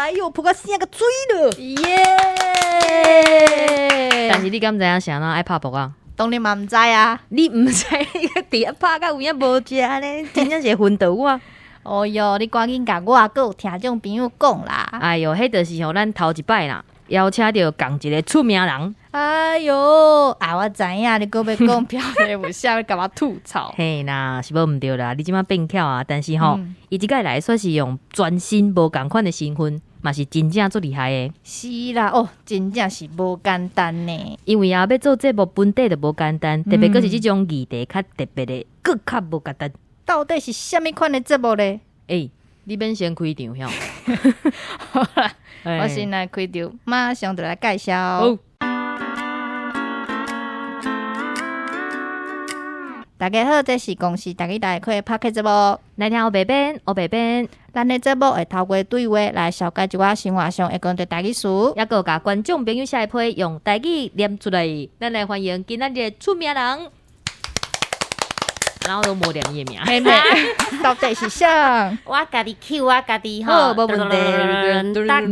來喲，噗甲聲甲水了。耶！但是你敢知影啥人愛拍噗仔？當然嘛毋知啊！你毋知，你佇遐拍甲有影無食呢？真正是會昏倒我。哦喲，你趕緊共我閣有聽眾朋友講啦！哎喲，彼就是吼，咱頭一擺啦，邀請著仝一个出名人。哎喲，啊，我知影你閣欲講標題有啥欲共我吐槽。嘿啦，是無毋對啦，你這馬變巧啊，但是吼，伊這擺來煞是用全新無仝款的身份，嘛是真正足厲害的。是啦，哦，真正是無簡單呢。因為啊，欲做節目本底就無簡單，特別閣是這種議題較特別的，閣較無簡單。到底是啥物款的節目咧？欸，你免先開場遐。好啦，我先來開場，馬上就來介紹。大家好，這是公視台語台開的 Podcast 節目。來聽烏白編，烏白編。咱的節目會透過對話來紹介一寡生活上會講著台語詞，猶閣有共觀眾朋友寫的批用台語念出來。咱來歡迎今仔日的出名人。然後都無念伊的名，妹妹到底是啥？我家己 cue 我家己吼，無問題。大家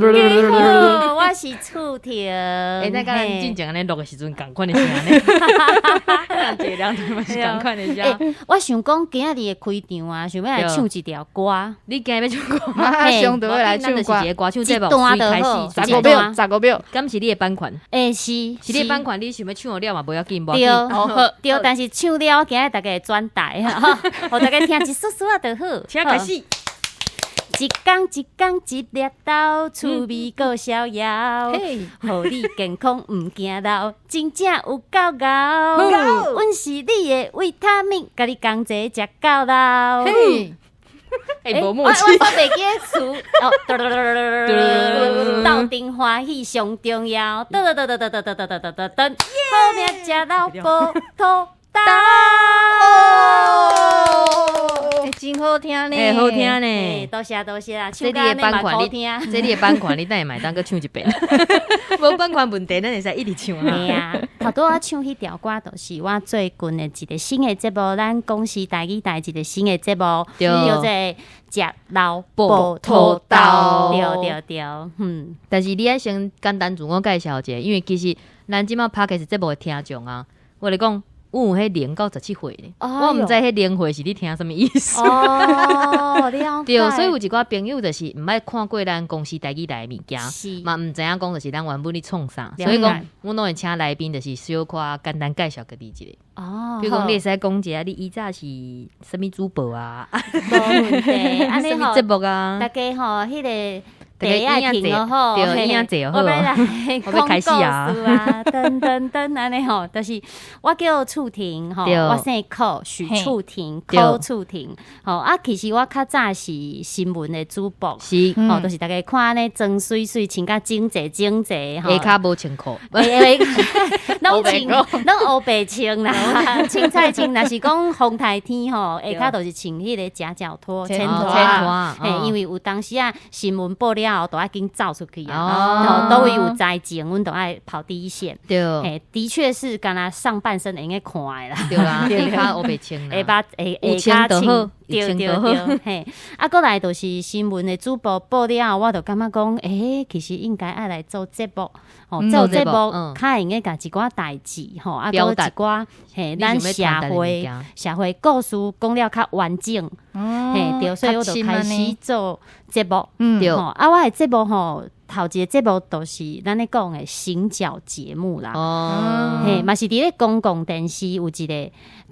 好，我是楚婷。欸，咱佮咱進前按呢錄的時陣仝款的聲呢？這兩段嘛是仝款的聲。我想講今仔日的開場啊，想欲來唱一條歌。你今日欲唱歌？馬上就欲來唱歌。咱就是一個歌唱節目，隨開始15秒，15秒。敢是你的版權？欸，是，是你的版權，你想欲唱了嘛？無要緊，對，對，但是唱了，今日大家會轉台，予大家聽一絲絲仔就好。請開始。一工一工一粒豆，趣味閣逍遙，予你健康毋驚老，真正有夠𠢕。阮是你的維他命，共你同齊食到老。欸，無默契。我袂記得詞。哦，鬥陣歡喜上重要。噔噔噔噔噔噔噔噔噔噔，好命食老葡萄豆。真好聽呢，欸，好聽呢，多謝多謝啦。這你的版權，你這你的版權，你等下嘛會當閣唱一遍。無版權問題，咱會使一直唱啊。嘿啊，頭拄仔唱彼條歌，就是我最近的一個新的節目，咱公視台語台一個新的節目，叫做《食老葡萄豆》。對對對，嗯。但是你愛先簡單自我介紹一下，因為其實咱這馬 Podcast 節目的聽眾啊，我咧講。阮有彼0到17歲咧，我毋知彼0歲是咧聽啥物意思。哦，了解。對，所以有一寡朋友就是毋捌看過咱公視台語台的物件，嘛毋知影講就是咱原本咧創啥，所以講阮攏會請來賓就是小可簡單介紹家己一下。哦，比如講你會使講一下你以前是啥物主播啊？無問題，按呢啥物節目啊？大家吼，彼个。茶愛停哦吼，對，椅仔坐好。我欲來我欲開始啊！噔噔噔，按呢吼，就是我叫楚婷吼，我姓柯，許楚婷，柯楚婷。吼啊，其實我較早是新聞的主播，是吼，就是大家看按呢妝媠媠，穿甲整齊整齊吼，下跤無穿褲，攏穿攏烏白穿啦，凊彩穿。若是講風颱天吼，下跤就是穿彼个夾腳拖、前拖，嘿，因為有當時啊新聞報了後，都愛緊走出去啊，佗位有災情，阮都愛跑第一線。對，嘿，的確是敢若上半身會用看的啦。對啦，下跤烏白穿啦，下下跤穿，對對對，嘿，啊，閣來就是新聞的主播報了後，我就感覺講，欸，其實應該愛來做節目，吼，做節目較會用得共一寡代誌，吼，啊，閣一寡嘿，咱社會故事講了較完整，嘿，對，所以我就開始做節目，對，啊，我的節目吼，頭一個節目就是咱咧講的行腳節目啦，嘿，嘛是佇咧公共電視有一個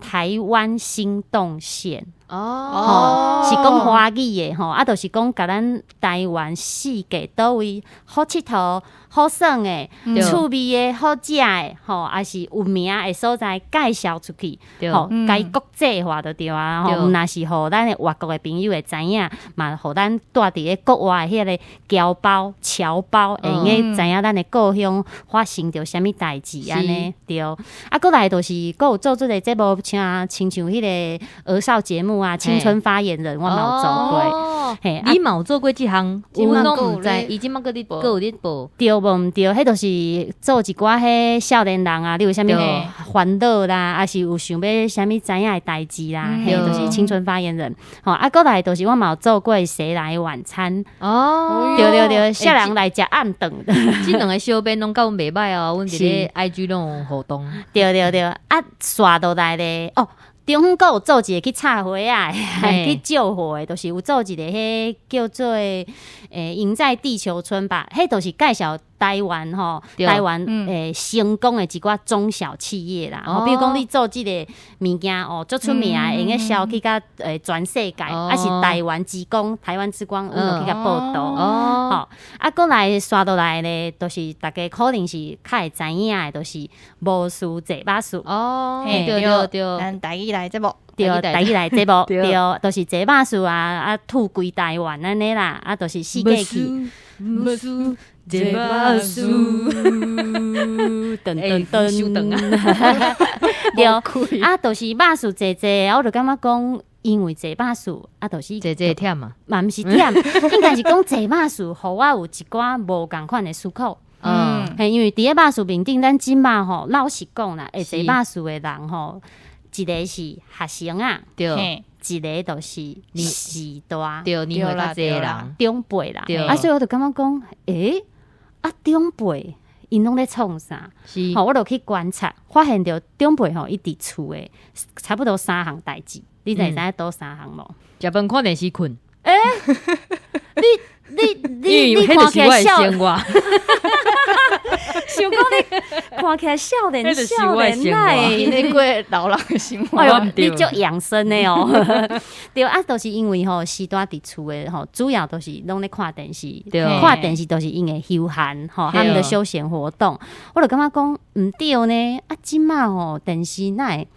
台灣新動線，哦，是講華語的吼，啊，就是講共咱台灣世界佗位好𨑨迌、好耍的、趣味的、好食的，吼，抑是有名的所在介紹出去，吼，共伊國際化就對啊，吼，毋但是予咱的外國的朋友會知影，嘛予咱蹛佇咧國外的彼个僑胞、僑胞會用得知影咱的故鄉發生著啥物代誌按呢，對。啊，閣來就是閣有做這個節目，像親像彼个兒少節目啊，青春發言人，我嘛有做過。嘿，你嘛有做過這項，這擺阮攏毋知，閣有咧伊這擺閣咧閣有咧報，對無毋對？彼就是做一寡彼少年人啊，你有啥物對煩惱啦，抑是有想欲啥物知影的代誌啦，嘿，就是青春發言人。吼，啊，閣來就是我嘛有做過誰來晚餐，哦，對對對，啥人來食暗頓？這兩个小編攏佮阮袂䆀哦，阮佇咧 IG 攏有互動。對對對，啊，紲落來咧，哦，中央閣有做一个去插花仔，去救火的，就是有做一个彼叫做贏在地球村吧，彼就是介紹台灣吼，台灣成功的一寡中小企業啦，吼，比如講你做這个物件哦，足出名的，會用得銷去甲全世界，抑是台灣之光，台灣之光，阮就去共報導。吼，啊，閣來紲落來咧，就是逐家可能是較會知影的，就是無事坐巴士。哦，對對對，咱台語來節目，對，台語來節目，對，就是坐巴士啊，啊，吐規台灣按呢啦，啊，就是四界去。無事坐巴士，噔噔噔，收頓啊！對，啊，就是巴士坐坐，我就感覺講，因為坐巴士，啊，就是坐坐忝啊，嘛毋是忝，應該是講坐巴士，予我有一寡無仝款的思考。嗯，嘿，因為佇咧巴士面頂，咱這馬吼，老實講啦，會坐巴士的人吼，一个是學生啊，對，一个就是序大，對，年歲較濟的人，長輩啦，啊，所以我就感覺講，欸，啊，長輩𪜶攏咧創啥？是，吼，我就去觀察，發現著長輩吼，伊佇厝的差不多三項代誌，你知會知影佗三項無？食飯看電視睏。欸，你看起來少，想講你看起來少年少年來，你咧過老人的生活，哎喲，你足養生的哦。對啊，就是因為吼，序大佇厝的吼，主要都是攏咧看電視，看電視都是𪜶的休閒吼，他們的休閒活動。我就感覺講毋對呢，啊，這馬吼電視哪會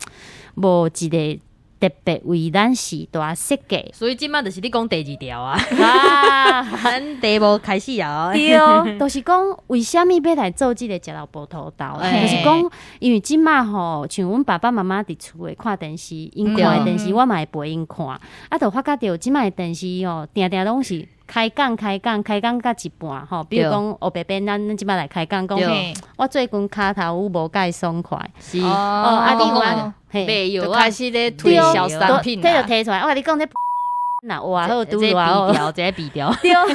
無一个特別為咱序大設計，所以這馬就是你講第二條啊，啊，咱題目開始啊，對，就是講為啥物欲來做這个食老葡萄豆？就是講，因為這馬吼，像阮爸爸媽媽佇厝的看電視，𪜶看的電視我嘛會陪𪜶看，啊，就發覺著這馬的電視哦，定定攏是開講開講開講到一半吼，比如講烏白白，咱這馬來開講講，我最近跤頭趺無蓋爽快，是哦，啊，你我。就開始咧推銷商品，這就提出來。我共你講，這若偌好，拄偌好，這個比調，對。啊，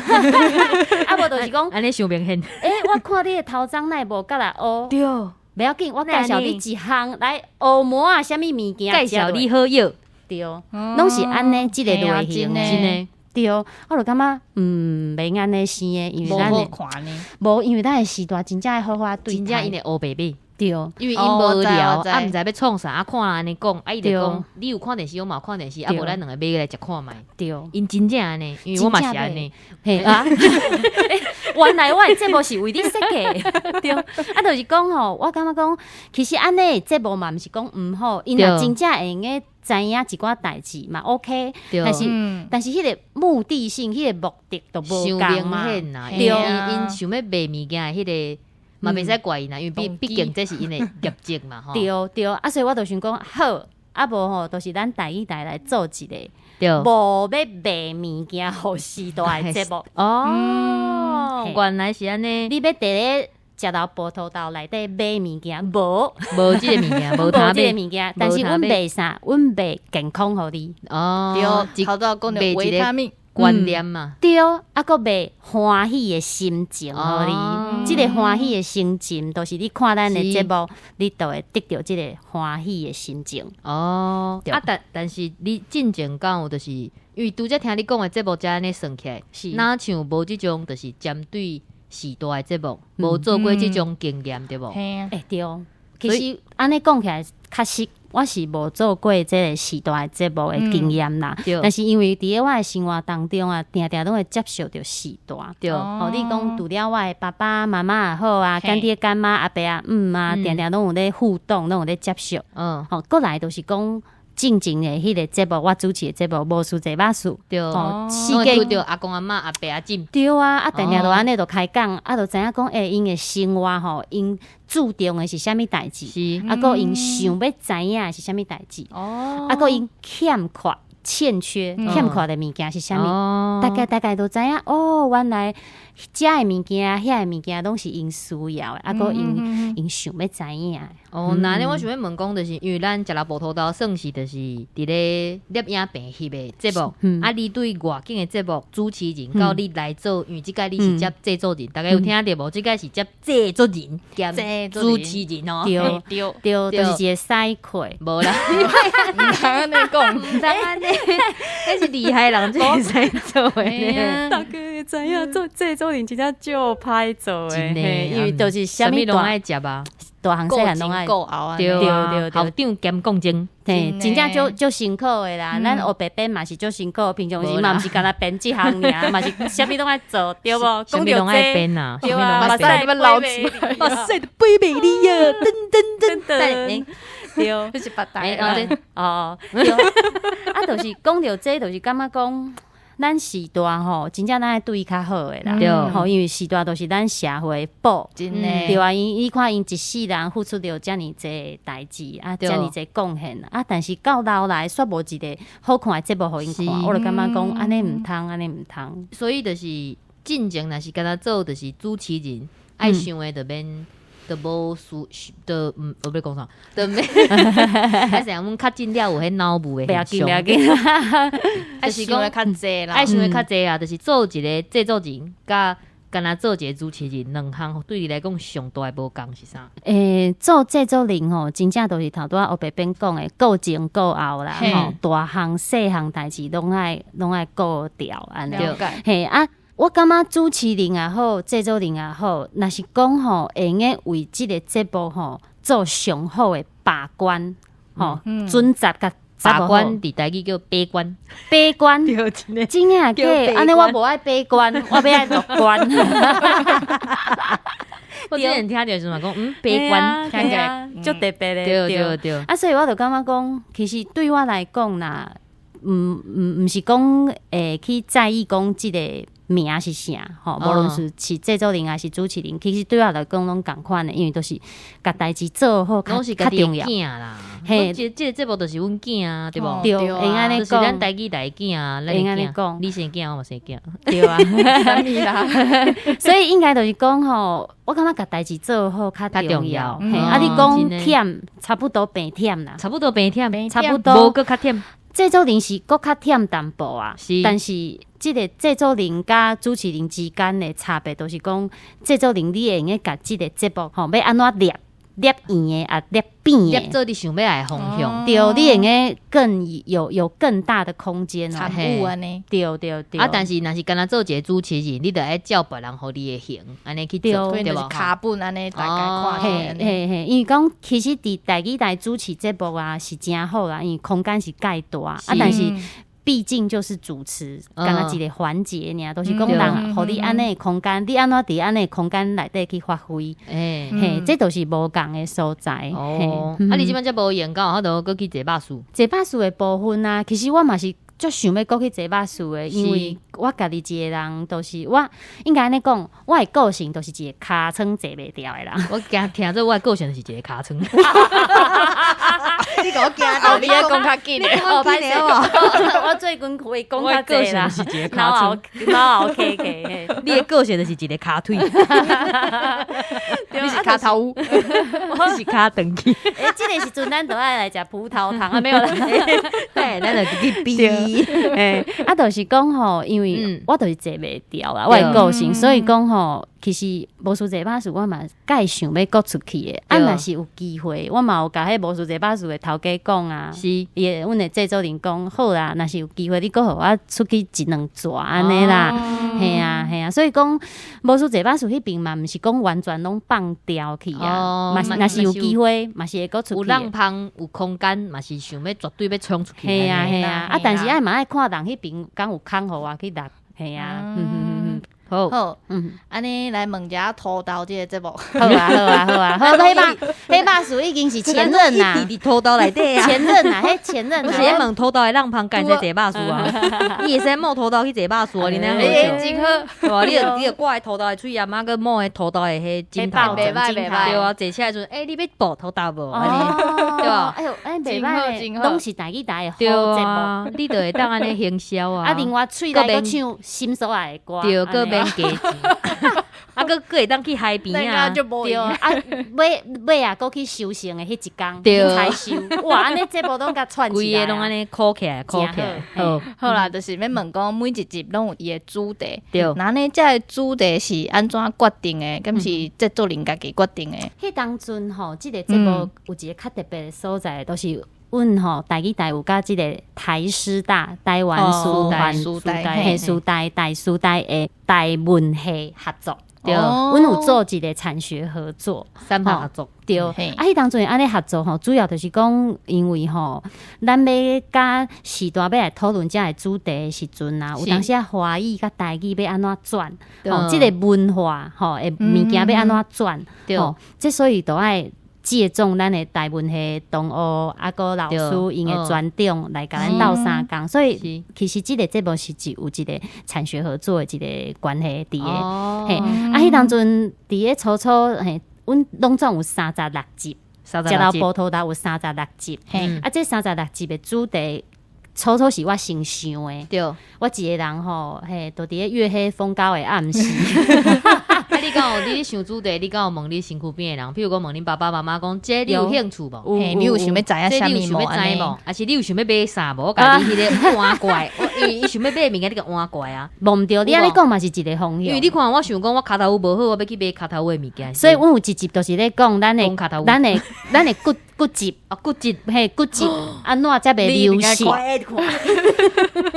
無就是講，按呢傷明顯。欸，我看你的頭鬃哪會無佮來烏？對，袂要緊，我介紹你一項來烏毛仔，啥物物件？介紹你好藥，對，攏是按呢這个類型真的。對，我就感覺，袂按呢生的，因為咱的無，因為咱的序大真正愛好好對真正𪜶會烏白買。對，因為𪜶無聊，啊，毋知欲創啥，啊，看人按呢講，啊，伊就講，你有看電視，我嘛有看電視，啊，無咱兩个買來食看覓。對，𪜶真正按呢，因為我嘛是按呢。嘿啊，原來我的節目是為你設計。對，啊，就是講吼，我感覺講，其實按呢節目嘛，毋是講毋好，𪜶若真正會用得知影一寡代誌嘛，OK。但是，但是彼个目的性，彼个目的都無仝嘛。對，𪜶想欲賣物件的彼个。嘛袂使怪𪜶啦，因為畢竟這是𪜶的業績嘛，吼。對對，啊，所以我就想講，好，啊無吼，就是咱台語台來做一个，無欲賣物件予序大的節目。哦，原來是按呢。你欲佇咧食老葡萄豆內底買物件，無無這个物件，無這个物件，但是阮賣啥？阮賣健康予你。哦，對，頭拄仔講著維他命。觀念嘛，對，啊，閣賣歡喜的心情予你。這个歡喜的心情，就是你看咱的節目，你就會得著這个歡喜的心情。哦，啊，但是你進前敢有就是，因為拄才聽你講的節目才按呢算起來，哪像無這種就是針對序大的節目，無做過這種經驗對無？欸，對，其實按呢講起來，確實。我是無做過這个序大的節目的經驗啦，但是因為佇咧我的生活當中啊，定定攏會接觸著序大。對，吼，你講除了我的爸爸媽媽也好啊，乾爹乾媽阿爸阿姆啊，定定攏有咧互動，攏有咧接觸。吼，閣來就是講進前的彼个節目，我主持的節目無事坐巴士，對，吼，四界拄著阿公阿嬤阿伯阿婶。對啊，啊，定定就按呢就開講，啊，就知影講，欸，𪜶的生活吼，𪜶注重的是啥物代誌，是，啊，閣𪜶想欲知影的是啥物代誌，哦，啊，閣𪜶欠缺欠缺欠缺的物件是啥物，大概大概都知影哦，原來遮的物件、遐的物件攏是𪜶需要的，啊，閣𪜶想欲知影。哦，那呢，我想欲問講，就是因為咱食老葡萄刀算是就是佇咧攝影棚翕的節目，啊，你對外景的節目主持人到你來做，因為這擺你是接製作人，大家有聽著無？這擺是接製作人兼主持人哦，對對，就是一個賽會，無啦，毋通按呢講，毋通按呢，彼是厲害人才會使做的。大家會知影做製作人真正足歹做的，因為就是啥物攏愛接啊。大項細項攏愛，對對對，校長兼講真，嘿，真正足足辛苦的啦。咱烏白編嘛是足辛苦，平常時嘛毋是干焦編這項爾，嘛是啥物攏愛做，對無？啥物攏愛編啊，對啊，目屎都流出來，目屎都飛袂離啊，噔噔噔噔，對，這是別台哦，對，啊，就是講著這，就是感覺講。咱序大吼，真正咱愛對伊較好的啦，吼，因為序大都是咱社會寶，真的，對啊，𪜶你看𪜶一世人付出著遮爾濟代誌啊，遮爾濟貢獻啊，但是到老來煞無一個好看的節目予𪜶看，我就感覺講按呢毋通，按呢毋通。所以就是進前若是干焦做，就是主持人愛想的就免。就無輸，就毋，我欲講啥，就免。還是阮較進了有彼腦霧的現象。不要緊，不要緊。愛想的較濟啦，愛想的較濟啊，就是做一個製作人，佮干焦做一個主持人，兩項對你來講上大的無仝是啥？做製作人吼，真正就是頭拄仔烏白編講的，顧前顧後啦，吼，大項細項代誌攏愛顧著按呢。嘿啊。我感覺主持人也好，製作人也好，若是講吼，會用得為這個節目吼做上好的把關，吼，準則佮把關佇台語叫把關，把關，真的假？按呢我無愛把關，我欲愛落關。我之前聽著時嘛講，把關，聽起來足特別的，對對對。啊，所以我就感覺講，其實對我來講啦，毋是講會去在意講這個名是啥吼，無論是製作人還是主持人，其實對我來講攏仝款的，因為都是共代誌做好較較重要啦。嘿，這個節目就是阮囝啊，對無？對，會按呢講，就是咱台語來囝啊，會按呢講，你生囝，我嘛生囝，對啊，所以應該就是講吼，我感覺共代誌做好較重要。嘿，啊，你講忝，差不多平忝啦，差不多平忝，差不多，無閣較忝。製作人是閣較忝淡薄啊，但是這個製作人佮主持人之間的差別，就是講製作人你會用得共這個節目吼，欲按怎捏捏圓的啊，捏扁的，捏做你想欲愛的方向，對，你會用得更有更大的空間參與按呢，對對對。啊，但是若是干焦做一個主持人，你著愛照別人予你的型，按呢去做，對無？腳本按呢大概看嘿嘿嘿，因為講其實佇台語台主持節目啊是誠好啦，因為空間是蓋大啊，但是畢竟就是主持，干焦一個環節爾，都是講人予你按呢的空間，你按怎佇按呢的空間內底去發揮，嘿，這都是無仝的所在。哦，啊，你這擺遮無閒，敢有法度閣去坐巴士？坐巴士的部分啊，其實我嘛是足想欲閣去坐巴士的，因為我家己一個人，就是我應該按呢講，我的個性就是一個尻川坐袂牢的人。我驚聽做我的個性就是一個尻川。你共我驚著，你愛講較緊的，哦，歹勢我最近會講較濟啦，是一個尻川，腦後 K K，你的個性就是一個尻腿，你是尻頭，我是尻長去。欸，這個時陣咱就愛來食葡萄糖啊，沒有啦，對，咱就去比。欸，啊，就是講吼，因為我就是坐袂牢啦，我的個性，所以講吼，其實無輸坐巴士，我嘛蓋想欲閣出去的。啊，若是有機會，我嘛有共彼無輸坐巴士的頭家講啊，是，伊的阮的製作人講好啦，若是有機會，你閣予我出去一兩逝按呢啦，嘿啊嘿啊，所以講無輸坐巴士彼邊嘛，毋是講完全攏放掉去啊，嘛是若是有機會，嘛是會閣出去。有人芳有空間，嘛是想欲絕對欲衝出去。嘿啊嘿啊，啊，但是愛嘛愛看人彼邊敢有空予我去錄，嘿啊。好，好，按呢來問一下塗豆這个節目。好啊，好啊，好啊，好，彼百彼百事已經是前任啦，佇塗豆內底啊，前任啊，彼前任。我是咧問塗豆的浪芳敢會使坐肉士啊？你會使摸塗豆去坐肉士啊？你那欸，真好，對啊，你就掛佇塗豆的喙啊，媽閣摸彼塗豆的彼枕頭，袂歹袂歹，對啊，坐車的時陣，欸，你欲抱塗豆無？對吧？哎喲，欸，袂歹，攏是台語台的好節目，你就會當按呢行銷啊。啊，另外喙內閣唱心所愛的歌，對，閣免加錢，啊，閣閣會當去海邊啊，對啊，尾尾啊，閣去收成的彼一工，採收，哇，按呢節目攏共串起來，規个攏按呢箍起來，箍起來。好，好啦，就是欲問講每一集攏有伊的主題，對，那呢，這个主題是按怎決定的？敢是製作人家己決定的？彼當陣吼，這个節目有一个較特別的所在，就是阮吼台語台有佮這个台師大台灣師範嘿師大台師大的台文系合作，對，阮有做一个產學合作，三方合作，對。啊，彼當陣按呢合作吼，主要就是講，因為吼，咱欲佮時代欲來討論這个主題的時陣啊，有當時啊華語佮台語欲按怎轉，吼，這个文化吼的物件欲按怎轉，吼，這所以都愛借重咱的台文系同學啊，閣老師𪜶的專長來共咱鬥相共，所以其實這个節目是有一个產學合作的一个關係佇个。嘿，啊，彼當陣佇咧初初嘿，阮攏總有三十六集，食到葡萄豆有三十六集，啊，這三十六集的主題初初是我先想的，對，我一个人吼，嘿，就佇咧月黑風高的暗時。啊，你敢有你咧想主題？你敢有問你身軀邊的人？譬如講問恁爸爸媽媽講，這你有興趣無？你有想欲知影啥物無？還是你有想欲買啥無？我共你彼个換過來，因為伊想欲買物件，你共換過來啊。無毋對，你按呢講嘛是一个方向。因為你看，我想講我跤頭趺無好，我欲去買跤頭趺的物件。所以阮有一集就是咧講咱的咱的咱的骨骨折啊，骨折嘿，骨折按怎才袂流血？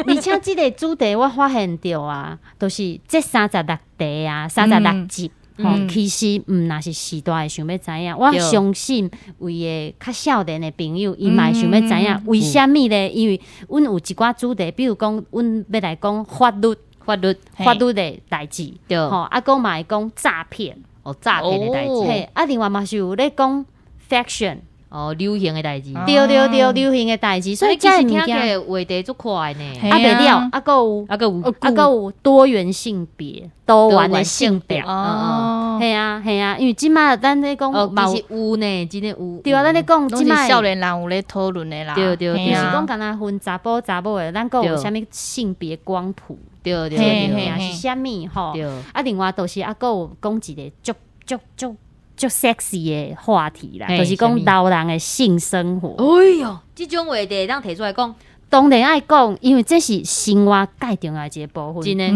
而且這个主題我發現著啊，就是這三十六題啊，三十六集，吼，其實毋若是時代會想欲知影，我相信為个較少年的朋友，伊嘛會想欲知影，為啥物咧？因為阮有一寡主題，比如講，阮欲來講法律、法律、法律的代誌，吼，啊，閣嘛會講詐騙，哦，詐騙的代誌，嘿，啊，另外嘛是有咧講 fashion。哦，流行的代誌，對對對，流行的代誌，所以這个物件話題足快呢。啊，袂了，啊，閣有，啊，閣有，啊，閣有多元性別，多元的性別。哦，係啊，係啊，因為這馬咱咧講，其實有呢，真的有。對啊，咱咧講這馬少年人有咧討論的啦。對對對，毋是講干焦分查埔查某的，咱閣有啥物性別光譜？對對對，是啥物吼？啊，另外就是啊，閣有講一个足足足足 sexy 的話題啦，就是講老人的性生活。哎喲，這種話題會當提出來講，當然愛講，因為這是生活蓋重要的一个部分。真的，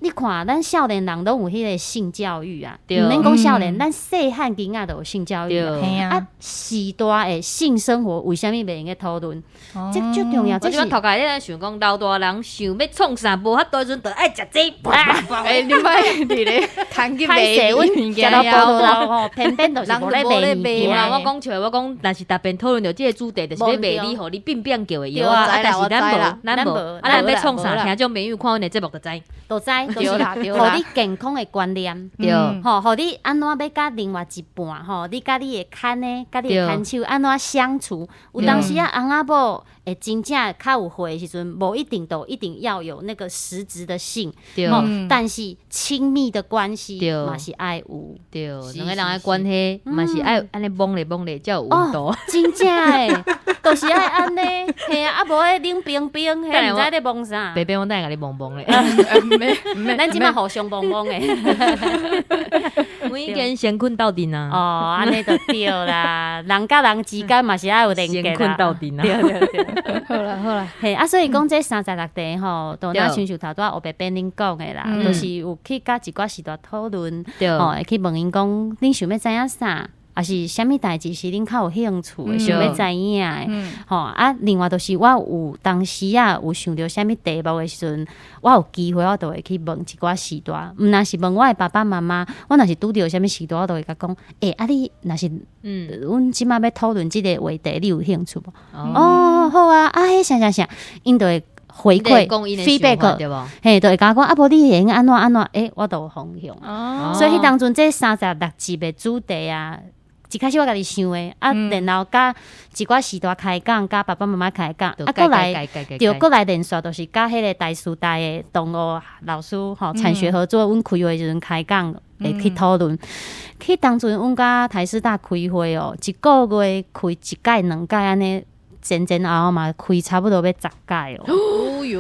你看，咱少年人攏有彼个性教育啊，毋免講少年，咱細漢囡仔都有性教育。啊，序大的性生活為啥物袂用該討論？這足重要。我這擺頭家咧想講，老大人想欲創啥，無法度的時陣，就愛食這。欸，你莫佇咧牽去賣物件，食到葡萄吼，偏偏就是無咧賣物件。我講笑，我講，若是特別討論著這个主題，就是欲賣你，予你變變叫的藥啊。但是咱無，咱無，啊，咱欲創啥？聽眾朋友看阮的節目就知，就知，就是予你健康的觀念，對，吼，予你按怎欲佮另外一半，吼，你佮你的牽的，佮你的牽手按怎相處？有當時啊，翁仔某會真正較有歲的時陣，無一定都一定要有那個實質的性，對，但是親密的關係嘛是愛有，對，兩个人的關係嘛是愛按呢摸咧摸咧才有溫度，真正的，就是愛按呢，嘿啊，啊無彼冷冰冰，彼毋知咧摸啥。白白，我等下共你摸摸咧。咱這馬互相摸摸的。我已經先睏鬥陣啊。哦，按呢就對啦，人佮人之間嘛是愛有連結啦。先睏鬥陣啊。對對對。好啦好啦。嘿，啊，所以講這三十六題吼，都若親像頭拄仔烏白變恁講的啦，就是有去佮一寡序大討論，吼，會去問𪜶講，恁想欲知影啥？抑是啥物代誌是恁較有興趣的，想欲知影的，吼啊！另外就是我有當時啊，有想著啥物題目的時陣，我有機會我就會去問一寡序大，毋若是問我的爸爸媽媽，我若是拄著啥物序大，我就會共講，欸，啊你若是，阮這馬欲討論這个話題，你有興趣無？哦，好啊，啊彼啥啥啥，𪜶就會。回饋 feedback 對無？嘿，就會共我講啊，無你會用按怎按怎，欸，我都有方向。所以彼當陣這36集的主題啊，一開始我家己想的，啊，然後佮一寡序大開講，佮爸爸媽媽開講，啊，閣來對，閣來連續就是佮彼個台師大的同學老師吼，產學合作，阮開會時陣開講，會去討論。彼當陣阮佮台師大開會哦，一個月開一屆兩屆按呢。前前後後嘛，開差不多欲十屆哦。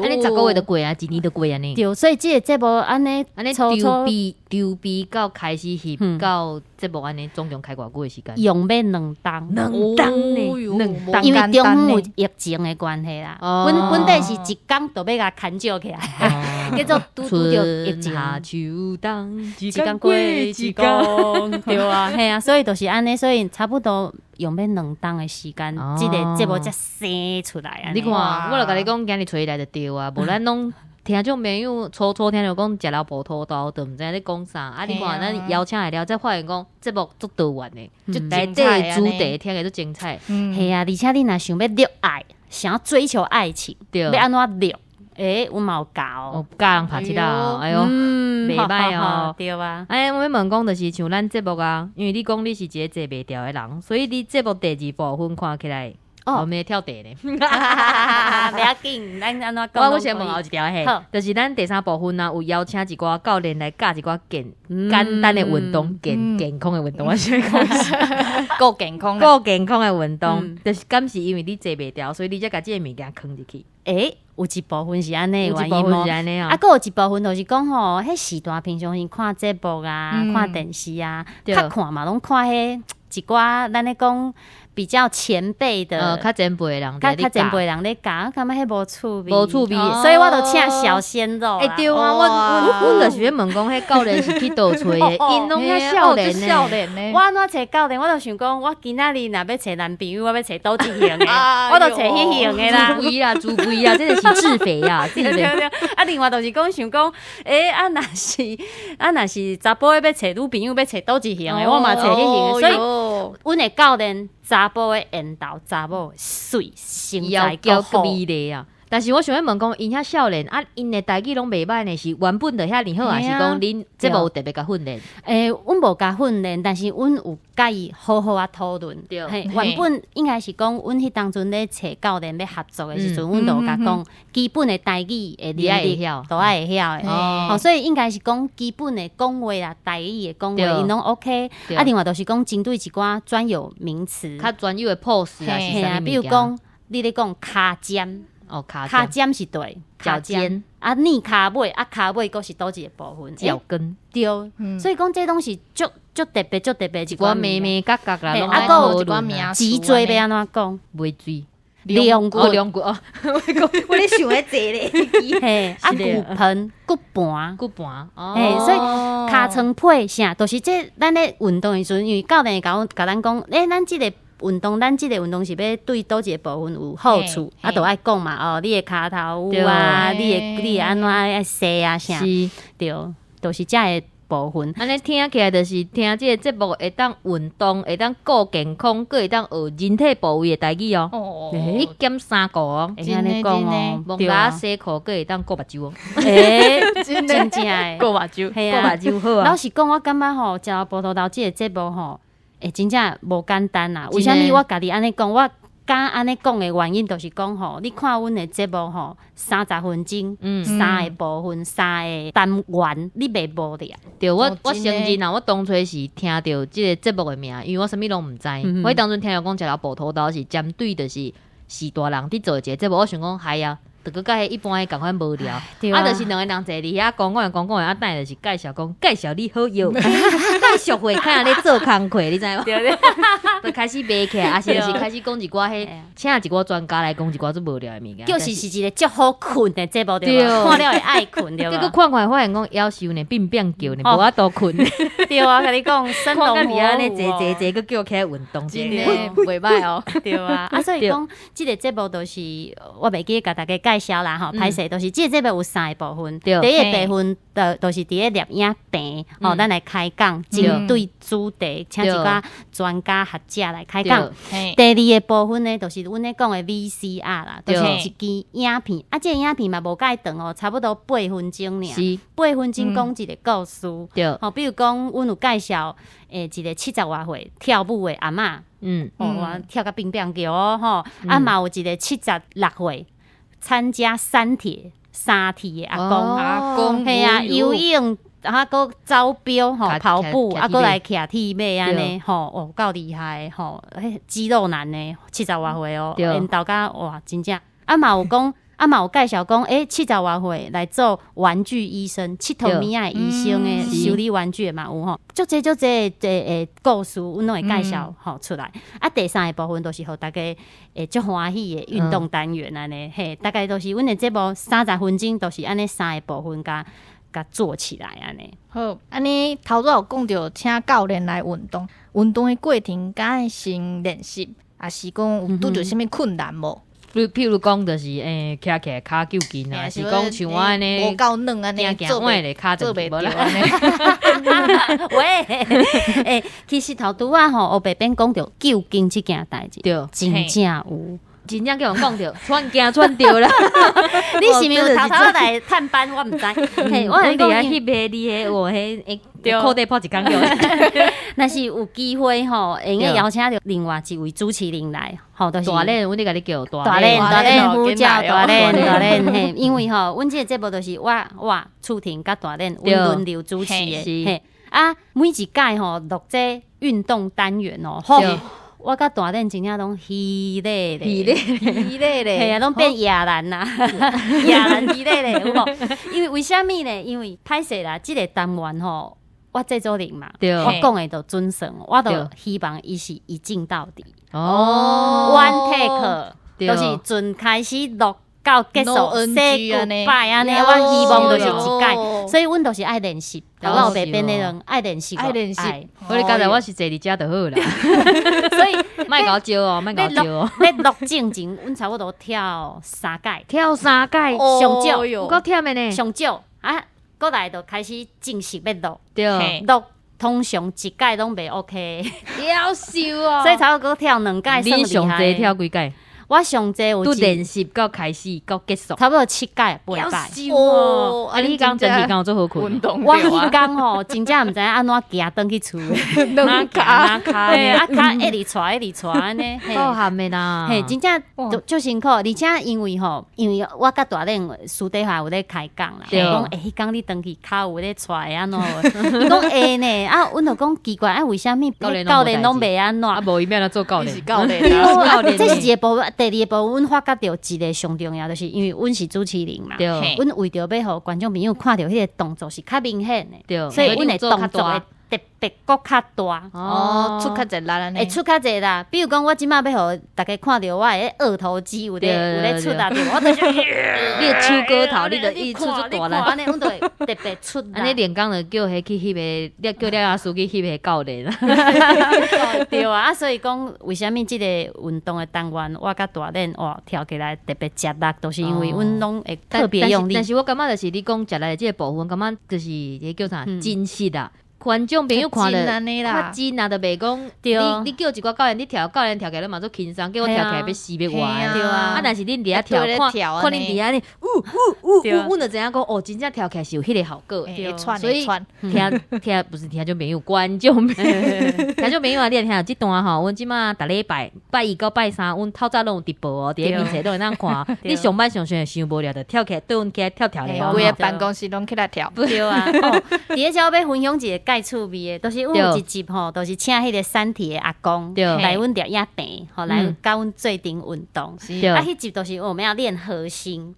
按呢10個月就過啊，一年就過按呢。對，所以這個節目按呢，按呢籌備籌備到開始翕到節目按呢，總共開偌久的時間？用欲兩冬，兩冬呢，兩冬，因為中間有疫情的關係啦。本本底是一工就欲共牽招起來，結果拄拄著疫情。春夏秋冬，一工過一工，對啊，嘿啊，所以就是按呢，所以差不多。用欲兩冬的時間，這個節目才生出來。你看，我就共你講，今日揣伊來就對啊，無咱攏聽眾朋友初初聽著講食老葡萄刀，就毋知影咧講啥。啊，你看咱邀請來了，才發現講節目足多元的，內底的主題聽起足精彩。嘿啊，而且你若想欲戀愛，想要追求愛情，欲按怎戀？欸，阮嘛有教，哦，教人拍七啊，哎喲，袂䆀哦，對啊。哎，我欲問講就是像咱節目啊，因為你講你是一個坐袂牢的人，所以你節目第二部分看起來，哦，沒跳題呢。袂要緊，咱按怎講？我先問後一條嘿，就是咱第三部分啊，有邀請一寡教練來教一寡簡簡單的運動，健健康的運動，我先講，夠健康，夠健康的運動，就是敢是因為你坐袂牢，所以你才共這个物件囥入去。欸，有一部分是按呢的原因哦，啊，閣有一部分就是講吼，彼時段平常時看節目啊，看電視啊，較看嘛，攏看彼一寡咱咧講比較前輩的，較前輩的人，較較前輩的人咧教，感覺彼無趣味，無趣味，所以我就請小鮮肉。欸，對啊，我阮就是欲問講，彼教練是去佗揣的，𪜶攏遐少年呢，少年呢。我按怎揣教練，我就想講，我今仔日若欲揣男朋友，我欲揣佗一型的，我就揣彼型的啦。自肥啦，自肥啊，這个是自肥啊，自肥。啊，另外就是講想講，欸，啊，若是啊，若是查埔的欲揣女朋友，欲揣佗一型的，我嘛揣彼型的，所以阮的教練查埔的緣投，查某媠，身材閣好。美麗啊！但是我想欲問講，𪜶遐少年啊，𪜶的台語攏袂䆀呢，是原本就遐爾好，還是講恁這無特別共訓練？欸，阮無共訓練，但是阮有共伊好好仔討論。對，原本應該是講，阮彼當陣咧揣教練欲合作的時陣，阮就有共講基本的台語的能力都愛會曉的。哦，所以應該是講基本的講話啦，台語的講話，𪜶攏 OK。啊，另外就是講針對一寡專有名詞，較專有的 pose 啊，是啥物？比如講，你咧講跤尖。哦，跤尖是對，腳尖啊，躡跤尾啊，跤尾閣是佗一個部分？腳跟對，所以講這攏是足足特別、足特別一寡眉眉角角啦，啊，閣有一寡名脊椎欲按怎講？尾椎、龍骨、龍骨哦，我咧想彼濟咧，嘿，啊，骨盆、骨盤、骨盤，嘿，所以尻川皮啥，就是這咱咧運動的時陣，因為教練會共咱講，欸，咱這個。運動，咱這個運動是欲對佗一個部分有好處，啊，就愛講嘛，哦，你的跤頭趺啊，你會按怎愛踅啊啥，對，就是這个部分。按呢聽起來就是聽這个節目會當運動，會當顧健康，閣會當學人體部位的台語哦。哦，一兼三顧哦，會按呢講哦，摸蜊仔洗褲閣會當顧目睭哦。欸，真正的顧目睭，顧目睭好啊。老實講，我感覺吼，食老葡萄豆這个節目吼。欸，真正無簡單啦！為啥物我家己按呢講？我敢按呢講的原因，就是講吼，你看阮的節目吼，30分鐘，三個部分，三個單元，你袂無聊。對，我承認啊，我當初是聽著這個節目的名，因為我啥物攏毋知。我當陣聽著講食老葡萄豆是針對就是序大人佇做一个節目，我想講係啊。就閣佮彼一般的仝款無聊，啊，就是兩个人坐佇遐講講講講，啊，等下就是介紹講介紹你好藥，介紹會看咧做工課，你知無？對對，就開始賣起來，啊是就是開始講一寡彼，請一寡專家來講一寡足無聊的物件，就是是一个足好睏的節目對無？看了會愛睏對無？結果看看發現講夭壽呢，變變叫呢，無法度睏。對啊，共你講，生龍活虎，坐坐坐，閣叫我起來運動，真的袂䆀哦。對啊，啊，所以講這个節目就是我袂記得共大家介介紹啦吼，歹勢，就是這個節目有三個部分。第一個部分就是佇咧攝影棚，吼，咱來開講，針對主題，請一寡專家學者來開講。第二個部分呢，就是阮咧講的 VCR 啦，就是一支影片。啊，這個影片嘛無介長哦，差不多八分鐘爾。八分鐘講一個故事。吼，比如講，阮有介紹一個70外歲跳舞的阿嬤。哦，跳甲乒乒叫哦，吼，啊嘛有一個76歲參加三鐵的阿公，阿公，嘿啊，游泳啊，閣走標吼，跑步啊，閣來騎鐵馬按呢，吼，哦，夠厲害吼，彼肌肉男呢，70外歲哦，緣投甲哇，真正，啊嘛有講。啊嘛有介紹講，70外歲來做玩具醫生，𨑨迌物仔的醫生的修理玩具的嘛有吼，足濟足濟的故事，阮攏會介紹吼出來。啊，第三個部分就是予大家會足歡喜的運動單元按呢，嘿，大概都是阮的節目30分鐘，都是按呢三個部分共共做起來按呢。好，按呢頭拄有講著請教練來運動，運動的過程敢會先練習，抑是講有拄著啥物困難無？譬如講，就是徛起來跤糾筋啊，是講像我按呢，無夠軟按呢，做袂咧，跤就做袂著按呢。喂，其實頭拄仔吼，烏白變講著糾筋這件代誌，真正有。真正叫人講著，喘驚喘著啦。你是毋是有偷偷來探班？我毋知。嘿，我佇遐翕彼你彼我彼褲底破一工叫。若是有機會吼，會用邀請著另外一位主持人來，吼，就是大練，阮咧共你叫大練，大練呼叫大練，大練嘿，因為吼，阮這個節目就是我楚婷佮大練，阮輪流主持的，嘿，啊，每一屆吼錄這運動單元哦，吼。我佮大練真正攏虛咧咧，虛咧虛咧咧，嘿啊，攏變野人啦，野人虛咧咧，有無？因為為啥物呢？因為歹勢啦，這個單元吼，我製作人嘛，我講的就準算，我就希望伊是一鏡到底。哦，one take，就是從開始錄到結束，say goodbye 按呢，我希望就是一擺，所以阮就是愛練習，我有白變的人愛練習，愛練習。我你剛才我是坐佇遮就好啦，所以莫共我招哦，莫共我招哦。咧錄進前，阮差不多跳三擺，跳三擺，上少有夠忝的呢，上少啊，過來就開始正式欲錄，錄通常一擺攏袂 OK，夭壽哦，所以差不多跳兩擺。你上濟跳幾擺？我上濟有練習到開始到結束，差不多七擺八擺。哦，啊！你講真彼工做好困，我彼工吼，真正毋知影按怎行轉去厝，哪行哪跤，啊跤一直跩一直跩按呢，夠譀的啦，嘿，真正足辛苦，而且因為吼，因為我佮大練私底下有咧開講啦，講欸，彼工你轉去跤有咧跩按怎無？伊講會呢，啊，阮就講奇怪，啊，為啥物教練攏袂按怎？啊，無伊欲按怎做教練？教練，對啊，這是一個部分。第二個部分，阮發覺著一個上重要，就是因為阮是主持人嘛，阮為著欲予觀眾朋友看著彼個動作是較明顯的，所以阮的動作會特別閣較大，哦，出較濟力按呢，會出較濟力。比如講，我這馬欲予大家看著我的二頭肌有咧出力，我就是你的手高頭，你就一出足大力，按呢阮就會特別出力。按呢連工就叫彼去翕个，你叫廖老師去翕个教練。對啊，啊，所以講為啥物這個運動的單元，我佮大練哇跳起來特別食力，都是因為阮攏會特別用力。但是我感覺就是你講食力的這個部分，感覺就是彼叫啥真實啊。觀眾朋友看了較真啊，就袂講你叫一寡教練你跳，教練跳起來嘛足輕鬆，叫我跳起來欲死欲活。對啊，啊，但是恁佇遐跳，看看恁佇遐呢，嗚嗚嗚嗚，阮就知影講哦，真正跳起來是有彼個效果。所以聽聽不是聽眾朋友，觀眾朋友，聽眾朋友啊，你若聽這段吼，阮這馬逐禮拜拜一到拜三，阮透早攏有直播哦，佇咧面前攏會當看。你上班上上傷無聊，就跳起來，對阮起來跳跳咧。規个辦公室攏起來跳。對啊，佇咧遮我欲分享一個蓋趣味的，都是阮有一集吼，都是請彼個三鐵的阿公來阮攝影棚，吼來佮阮做陣運動。啊，彼集就是我們要練核心。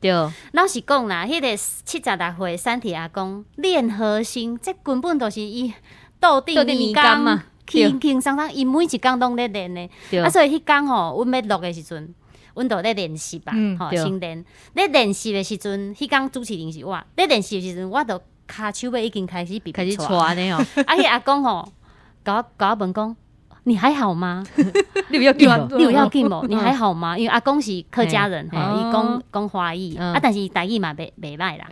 老實講啦，彼個76歲三鐵阿公練核心，這根本就是伊倒頂年工，輕輕鬆鬆，伊每一工攏咧練的。啊，所以彼工吼，阮欲錄的時陣，阮就咧練習吧，吼，先練。咧練習的時陣，彼工主持人是我。咧練習的時陣，我就跤手尾已經開始開始跩呢吼。啊，彼阿公吼，共我問講，你還好嗎？你有要緊無？你有要緊無？你還好嗎？因為阿公是客家人吼，伊講講華語，啊，但是台語嘛袂袂䆀啦。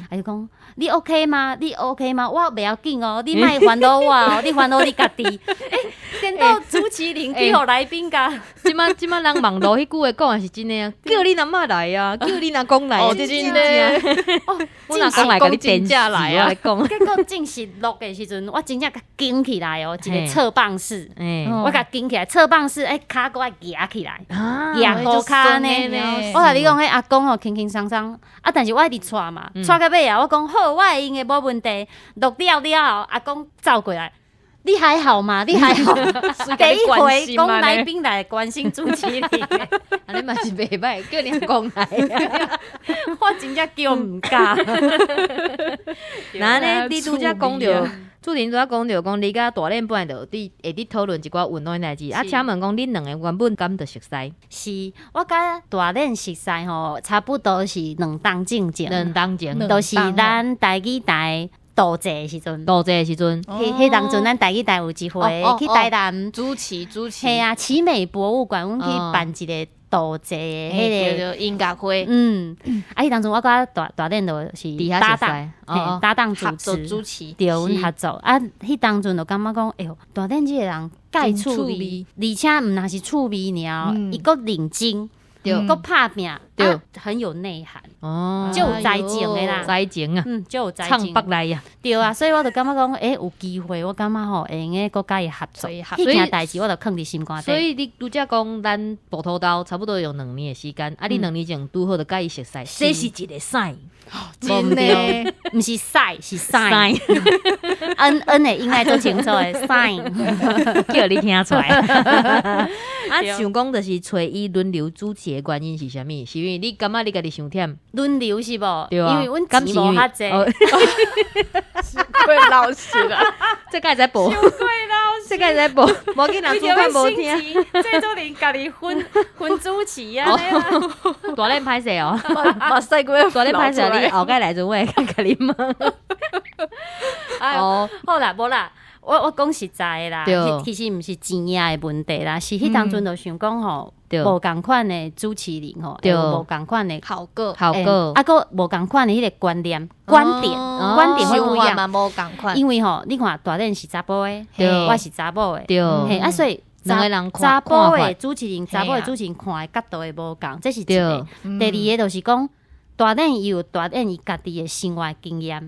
啊就講你 OK 嗎？你 OK 嗎？我袂要緊哦，你莫煩惱我哦，你煩惱你家己。欸，顛倒主持人去予來賓共。這馬這馬人網路彼句話講的是真的啊，叫你阿嬤來啊，叫你阿公來啊，真的哦，阮阿公來共你電視來啊，講。結果正式錄的時陣，我真正共驚起來哦，一個側棒式，我共驚起來，側棒式，欸，跤閣愛舉起來，舉高跤呢。我共你講，彼阿公吼輕輕鬆鬆，啊，但是我一直帶嘛，帶到尾啊，我講好，我會用的，無問題。錄了了後，阿公走過來，你還好嗎？你還好？第一回講來賓來關心主持人，按呢嘛是袂䆀，叫你阿公來。我真正叫毋敢。那呢，你拄才講著，主持人拄才講著，講你佮大練本來就佇會佇討論一寡運動的代誌。啊，請問講恁兩個原本敢就熟似？是，我佮大練熟似吼，差不多是兩冬進前，兩冬前，就是咱台語台導祭的時陣，導祭的時陣，彼彼當陣咱台語台有一回去台南主持主持，嘿啊，奇美博物館，阮去辦一個導祭的彼個音樂會，嗯，啊，彼當陣我佮大大練就是搭檔，搭檔主持，主持，對，阮合作。啊，彼當陣就感覺講，哎喲，大練這個人蓋趣味，而且毋但是趣味爾，伊閣認真。對，閣拍拚，對，很有內涵，哦，就有才情的啦，才情啊，嗯，就有才情，唱北來啊，對啊，所以我就感覺講，欸，有機會，我感覺吼會用得閣佮伊合作，彼件代誌我就囥佇心肝底。所以你拄才講咱埔土豆差不多用兩年的時間，啊，你兩年前拄好就佮伊熟似，這是一個 sign，真的，毋是屎，是 sign，N N 的音愛做清楚的 sign，叫你聽出來。啊，想講就是揣伊輪流主持的原因是啥物？是因為你感覺你家己傷忝？輪流是無？對啊，因為阮錢無遐濟。過老實啦，這個會使播？傷過老實，這個會使播？無緊人主管無聽。這做連家己分分主持啊！大練歹勢哦，目屎過大練歹勢，你後蓋來陣我會共你問。哦，好啦，無啦。我我講實在的啦，其實毋是錢仔的問題啦，是彼當陣就想講吼，無仝款的主持人吼，無仝款的效果，效果，啊，閣無仝款的彼個觀念、觀點、觀點會不一樣，無仝款。因為吼，你看大練是查埔的，我是查某的，嘿啊，所以兩個人查埔的主持人、查某的主持人看的角度會無仝，這是一個。第二个就是講。大練伊有大練伊家己的生活經驗，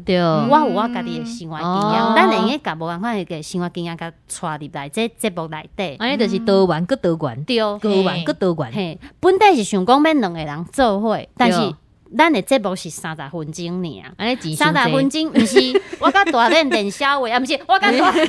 我有我家己的生活經驗，咱會用得共無仝款的生活經驗共帶入來這節目內底。按呢就是多元閣多元，對，多元閣多元。嘿，本底是想講欲兩個人做伙，但是咱的節目是三十分鐘爾，三十分鐘，毋是我佮大練練痟話，啊，毋是我佮大練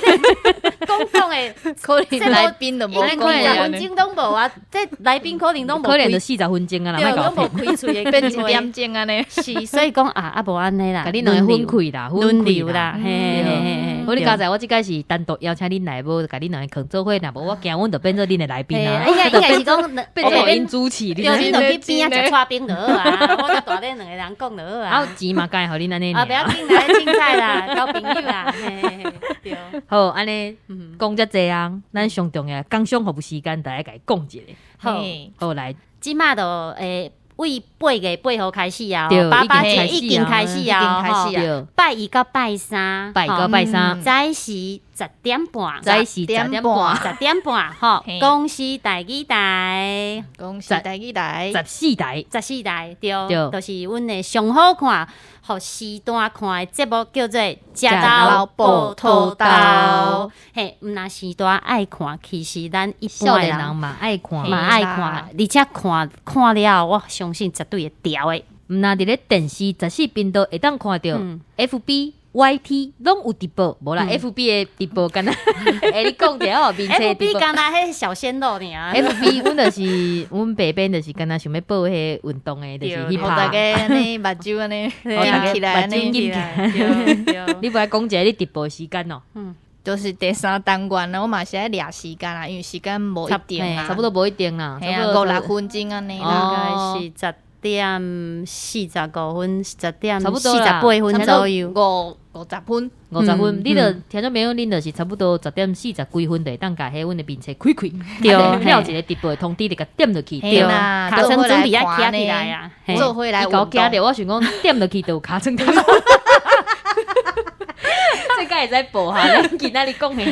講講的，可能來賓都無三十分鐘攏無啊，這來賓可能攏無，可能就四十分鐘啊啦，對，攏無開喙的變一點鐘按呢。是，所以講啊，啊無按呢啦，共恁兩個分開啦，輪流啦，嘿嘿嘿。好，你剛才我這擺是單獨邀請恁來，無共恁兩个囥做伙，若無我驚阮就變做恁的來賓啊。應該應該是講變做恁主持，對，恁就去邊仔食剉冰就好啊。我佮大練兩個人講就好啊。啊，錢嘛該予恁按呢。啊，不要緊啦，凊彩啦，交朋友啦。嘿嘿嘿，對。好，按呢講遮濟啊，咱上重要工商服務時間，大家共伊講一下。好，好來，這馬就為8月8號開始啊，爸爸節已經開始啊，吼，拜一到拜三，拜一到拜三，早時10點半，早時十點半，10點半，吼，公視台語台，公視台語台，14台，14台，對，就是阮的上好看，予時段看的節目叫做《食豆報土豆》，嘿，毋但時段愛看，其實咱一般的人嘛愛看，嘛愛看，而且看看了後，我相信絕對會牢的。毋但佇咧電視十四頻道會當看著，FB、YT 攏有直播，無啦，FB 的直播敢若，欸，你講著哦，面冊 FB 敢若彼小鮮肉爾，FB 阮就是阮白邊就是敢若想欲報彼個運動的，就是去拍。大家按呢目睭按呢緊起來，目睭緊起來。你無愛講一下你直播時間哦？嗯，就是第三單元啦，我嘛是愛掠時間啦，因為時間無一定啊，差不多無一定啦，五六分鐘按呢，大概是10點45分，10點 48分左右。五50分。 50分，你著聽眾朋友，恁就是差不多10點40幾分就會當共彼阮的面冊開開，對啊就了一個直播的通知，就共點落去。嘿啦，尻川做伙準備愛徛來看起來啊，嘿做伙來伊共我運動驚著，我想講點落去就有尻川通。這敢會使報哈？咱今仔日講的，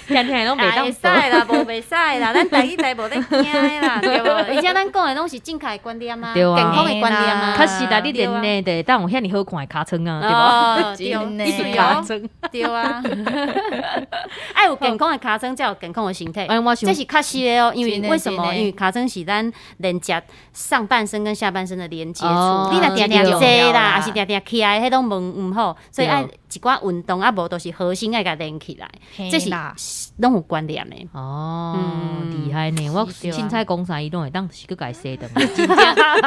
聽聽攏袂當會使啦，無袂使啦，咱台語台無咧驚的啦，對無？而且咱講的攏是正確的觀念啊，對啊健康的觀念啊。較實啦，你練的就會當有遐爾好看的尻川啊，對真的對無？一直尻川。對啊，愛有健康的尻川，才有健康的身體。哎，我想這是確實的哦，因為真的為什麼？真的因為尻川是咱連接上半身跟下半身的連接處。你若定定對坐啦，抑是定定徛的，彼攏無毋好，所以愛一寡運動啊，無就是核心愛共連起來，這是攏有關聯的。哦，厲害呢！我對啊凊彩講啥，伊攏會當是閣共伊洗轉來。真正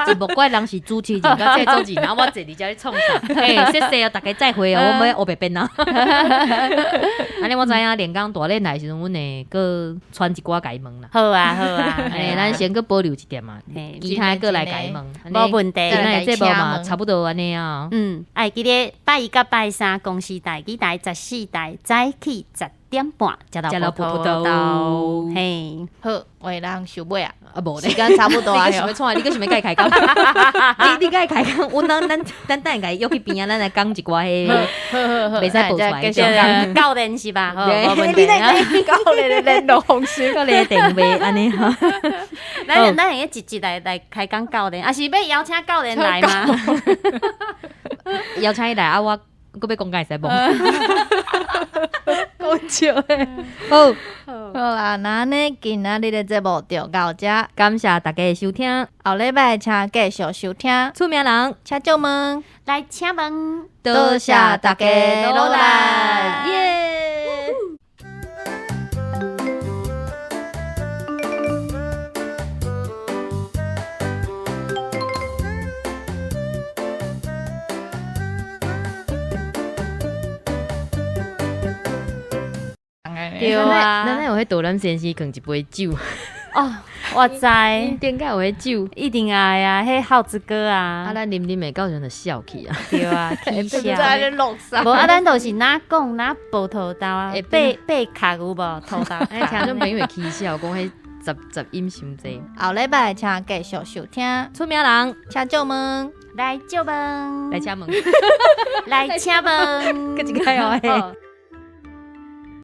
真莫怪人是主持人佮製作人，啊，我坐佇遮咧創啥？欸，謝謝哦，大家再會哦，我欲烏白變啊。按呢我知影，連江大練來的時陣，阮會閣傳一寡共伊問啦。好啊，好啊，欸，咱先閣保留一點啊，嘿其他閣來共伊問。無問題。今仔的節目嘛，差不多按呢啊。嗯，愛記得拜一佮拜三，公視台語台14台早起10點半，食食到葡萄葡萄豆。嘿，好，話人收尾啊，啊，無咧時。間差不多啊你閣想欲創？你閣想欲共伊開講？你你共伊開講，阮咱咱咱等下共伊約去邊仔，咱來講一寡彼，袂使報出來繼續講。教練是吧？好，對無問題。教練的聯絡方式，教練的電話按呢哈。咱會用一集來開講教練，抑是欲邀請教練來嗎？邀請伊來啊，我閣欲講敢會使無？講笑的。好，好啦，那按呢今仔日的節目就到這，感謝大家的收聽，後禮拜請繼續收聽，出名人請借問，來請問，多謝大家努力，耶！對啊，咱有彼導覽先生囥一杯酒，哦，我知，恁頂擺有彼酒，一定愛啊，彼孝子哥啊，啊，咱啉啉會到時陣就笑去啊，對啊，起笑。在咧落山。無啊，咱就是若講若葡萄豆啊，會爬跤有無？吐豆。哎，聽眾朋友會起笑，講彼雜雜音傷濟。後禮拜請繼續收聽，出名人請借問，來借問，來請問，來請問，閣一擺哦。